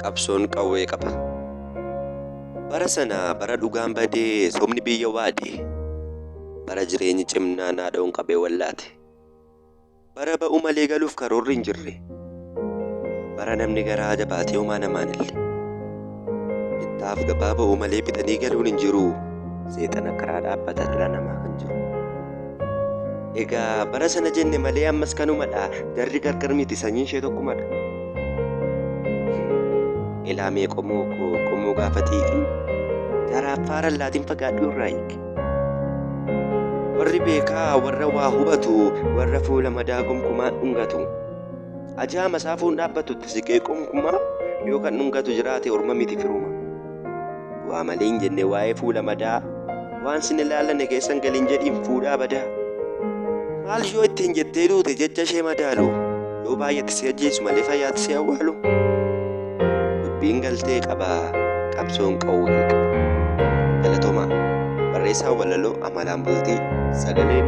Qabsoon qawwee qaba. Bara sana bara dhugaan badee sobni biyya waade. Bara jireenyi cimnaa naadhoon qabee wallaate. Bara ba'u malee galuuf karoorri hin jirre. Bara namni garaa jabaatee homaa namaan ille. Bittaaf gabaa ba'u malee bitanii galuun hin jiru. Seexana karaa dhaabbata dhala namaa kan jiru. Egaa bara sana jenne malee ammas kanumadha. Jarri gargar miti, sanyiin ishee tokkumadha. Ilaamee qomoo koo qomoo gaafa xiiqii. Jaraaf faara laatiin fagaadhu irraa hiiki. Warri beekaa warra waa hubatu, warra fuula madaa gonkumaan dhungatu. Ajaa masaafuun dhaabbatu itti siqee qomkumaa yoo kan dhungatu jiraate orma miti firuma. Waa malee hin jenne waa'ee fuula madaa, waan sin ilaallanne keessan galin jedhiin fuudhaa badaa. Maal yoo ittiin jettee duute jecha ishee madaalu, yoo baay'ate si ajjeesu malee fayyaatti si awwaalu. Dubbiin galtee qaba, qabsoon qawwee qaba. Galatoomaa. Barreessaa walaloo Amalaan Bultii, sagaleen